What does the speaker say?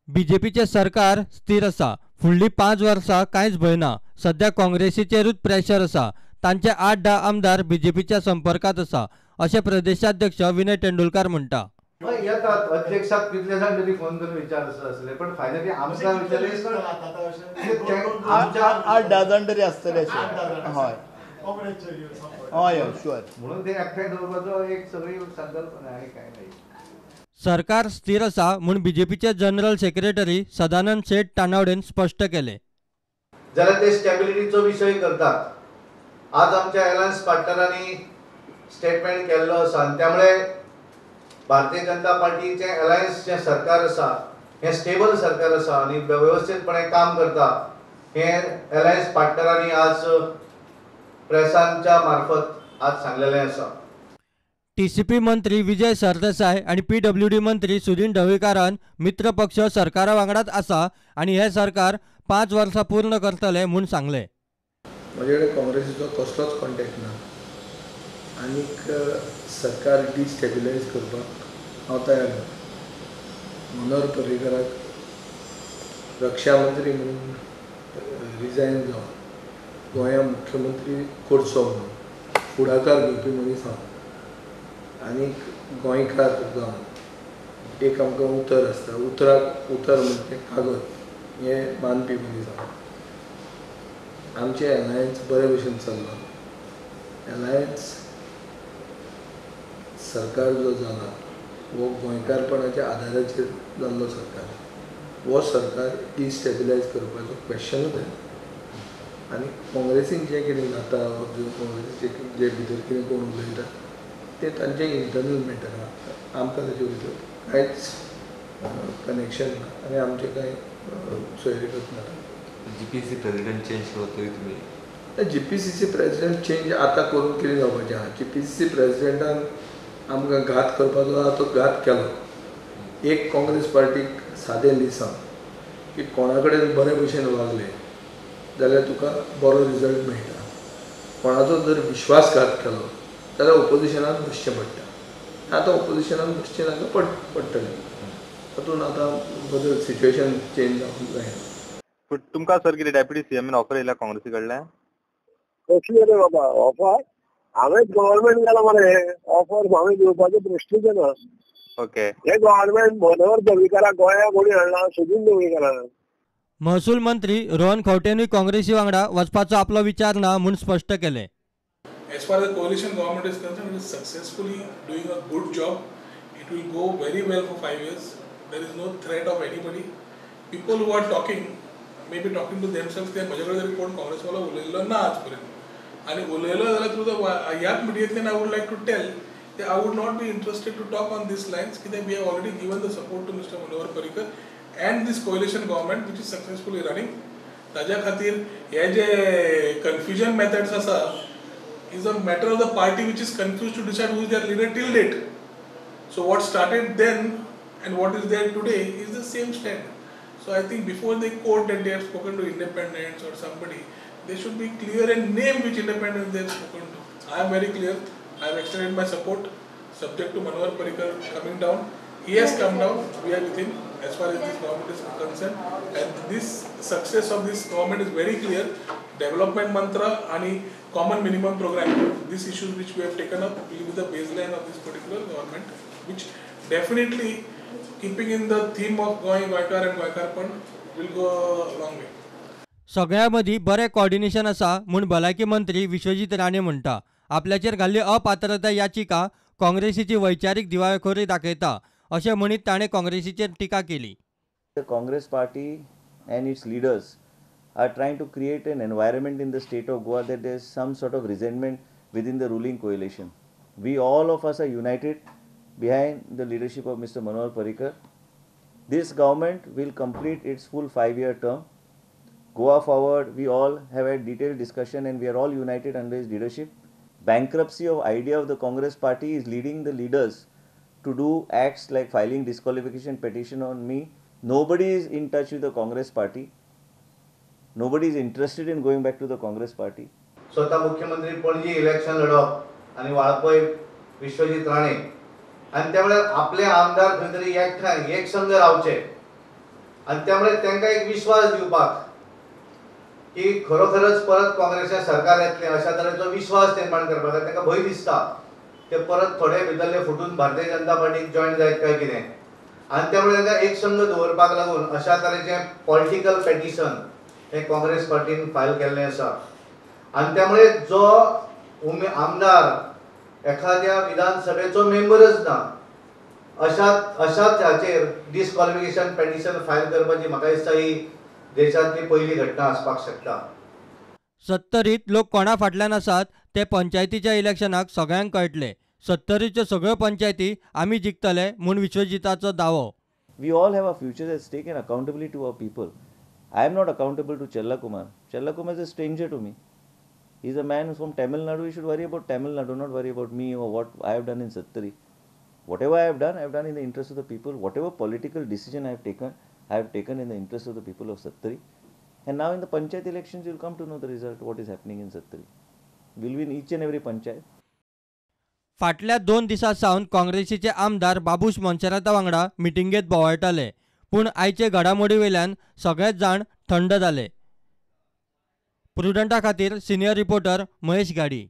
बीजेपीचें सरकार स्थिर आसा, फुडलीं 5 वर्सां कांयच भंय ना. सध्या काँग्रेसीचेरूच प्रेशर आसा, तांचे 8-10 आमदार बीजेपीच्या संपर्कात आसा अशें प्रदेशाध्यक्ष विनय तेंडुलकार म्हणटा. येतात अध्यक्षाक कितले जाण तरी फोन करून विचार आसले, पण फायनली आमकां विचारले 8-10 जाण तरी आसतले अशें. हय हय हय शुअर, म्हणून ते एकठांय दवरपाचो एक सगळी संकल्पना आनी कांय नाही. सरकार स्थिर आसा म्हूण बीजेपीचे जनरल सेक्रेटरी सदानंद शेट तानावडेन स्पश्ट केले. जाल्यार ते स्टेबिलिटीचो विशय करतात. आज आमच्या अलायन्स पार्टनरांनी स्टेटमेंट केल्लो आसा आनी त्यामुळे भारतीय जनता पार्टीचें अलायन्स जें सरकार आसा हें स्टेबल सरकार आसा आनी वेवस्थीतपणे काम करता हें अलायन्स पार्टनरांनी आज प्रेसांच्या मार्फत आज सांगलेलें आसा. टीसीपी मंत्री विजय सरदेसाय आनी पीडब्ल्यूडी मंत्री सुदिन ढवळीकारान मित्र पक्ष सरकारा वांगडाच आसा आनी हें सरकार 5 वर्सां पूर्ण करतले म्हूण सांगलें. म्हजे कडेन काँग्रेसीचो कसलोच कॉन्टेक्ट ना आनीक सरकार डिस्टेबिलायज करपाक हांव तयार ना. मनोहर पर्रीकराक रक्षा मंत्री म्हणून रिजायन जावन गोंया मुख्यमंत्री करचो म्हणून फुडाकार घेवपी मनीस हांव आनीक गोंयकार जावन एक आमकां उतर आसता, उतराक उतर म्हणजे कागद हें मानपी मनीस हांव. आमचें अलायन्स बरे भशेन चल्लां. अलायन्स सरकार जो जाला हो गोंयकारपणाच्या आदाराचेर जाल्लो सरकार, हो सरकार डिस्टेबिलायज करपाचो क्वेश्चनूच येना. आनी काँग्रेसीन जें कितें जाता, काँग्रेसीचे जे भितर कितें कोण उलयता तें तांचें इंटरनल मॅटर आहा, आमकां ताचे भितर कांयच कनेक्शन ना आनी आमचें कांय सोयरीगत ना. जीपीसीसी प्रेसिडेंट चेंज केलो तरी तुमी जीपीसीसी प्रेसिडेंट चेंज आतां करून कितें जावपाचें आहा? जीपीसीसी प्रेसिडेंटान आमकां घात करपाचो आहा तो घात केलो. एक काँग्रेस पार्टीक सादें लिसांव की कोणा कडेन बरे भशेन वागले जाल्यार तुका बरो रिजल्ट मेळटा, कोणाचो जर विश्वासघात केलो जाल्यार ओपोजिशनान बसचें पडटा. आतां ओपोजिशनान बसचें तांकां पडटलें, तातूंत आतां बदल सिट्युएशन चेंज जावंक जायना. पूण तुमकां सर कितें डेप्युटी सीएमान ऑफर येयल्या काँग्रेसी कडल्यान? कसली रे बाबा ऑफर? हांवें गव्हर्मेंट केलां मरे, ऑफर हांवें दिवपाचो प्रश्नूच येना. ओके, हे गव्हर्मेंट मनोहर पर्रीकाराक गोंया कोणी हाडला? सुदीन ढवळीकारान. महसूल मंत्री रोहन खंवटेनूय काँग्रेसी वांगडा वचपाचो आपलो विचार ना म्हूण स्पश्ट केलें. As far as the coalition government is concerned, it is successfully doing a good job. It will go very well for 5 years. There is no threat of anybody. People who are talking may be talking to themselves. ते म्हजे कडेन तरी कोण काँग्रेसवालो उलयल्लो ना आजपर्यंत, आनी उलयलो जाल्यार थ्रू the ह्याच मिडियेंतल्यान I would like to tell I would not be interested to talk on this lines, कित्याक we have already given the support to Mister Manohar Parrikar and this coalition government which is successfully running. ताज्या खातीर हे जे confusion methods आसा is a matter of the party which is confused to decide who is their leader till date. So what started then and what is there today is the same stand. So I think before they quote that they have spoken to independents or somebody, they should be clear and name which independents they have spoken to. I am very clear. I have extended my support, subject to Manohar Parrikar coming down. He has come down. We are with him as far as this government is concerned. And this success of this government is very clear. Development mantra and common minimum program, these issues which we have taken up will be the baseline of this particular government, which definitely keeping in the theme of Goa, Goenkar and Goenkarpan will go a long way. सगळ्या मदीं बरें coordination आसा म्हूण भलायकी मंत्री विश्वजीत राणे म्हणटा. आपल्याचेर घाल्ली अपात्रता याचिका काँग्रेसीची वैचारीक दिवाळखोरी दाखयता अशें म्हणीत ताणें काँग्रेसीचेर टिका केली. The Congress party and its leaders are trying to create an environment in the state of Goa that there is some sort of resentment within the ruling coalition. We all of us are united behind the leadership of Mr. Manohar Parrikar. This government will complete its full 5-year term. Goa forward, we all have had detailed discussion and we are all united under his leadership. Bankruptcy of idea of the Congress party is leading the leaders to do acts like filing disqualification petition on me. Nobody is in touch with the Congress party. Nobody is interested in going back to the Congress party. स्वतः मुख्यमंत्री Panaji election लढोवप आनी वाळपय विश्वजीत राणे आनी त्या वेळार आपले आमदार खंय तरी एकठांय एक संघ रावचे आनी त्यामुळे तांकां एक विश्वास दिवपाक की खरोखरच परत काँग्रेसीचें सरकार येतलें अशा तरेचो विश्वास निर्माण करपाक तांकां भंय दिसता ते परत थोडे भितरले फुटून भारतीय जनता पार्टीक जॉयन जायत काय कितें आनी त्यामुळे तांकां एक संघ दवरपाक लागून अशा तरेचें पॉलिटिकल पेटिशन हें काँग्रेस पार्टीन फायल केल्लें आसा. आनी त्यामुळे जो आमदार एखाद्या विधानसभेचो मेंबरच ना अशाच हाचेर डिस्क्वॉलिफिकेशन पेटिशन फायल करपाची म्हाका दिसता ही देशांतली पयली घटना आसपाक शकता. सत्तरीत लोक कोणा फाटल्यान आसात ते पंचायतीच्या इलेक्शनाक सगळ्यांक कळटले. सत्तरीच्यो सगळ्यो पंचायती आमी जिखतले म्हूण विश्वजिताचो दावो. We all have our futures at stake and accountability to our people. I am not accountable to Chella Kumar. Chella Kumar is a stranger to me. He is a man from Tamil Nadu. He should worry about Tamil Nadu, not worry about me or what I have done in Sattari. Whatever I have done in the interest of the people. Whatever political decision I have taken in the interest of the people of Sattari. And now in the panchayat elections, you will come to know the result, what is happening in Sattari. We will win each and every panchayat. फाटल्या 2 दिसां सावन काँग्रेसीचे आमदार बाबूश मोन्सेराता वांगडा मिटिंगेत बोवाळटाले, पूण आयचे घडामोडी वयल्यान सगळेच जाण थंड जाले. प्रुडंटा खातीर सिनियर रिपोर्टर महेश घाडी.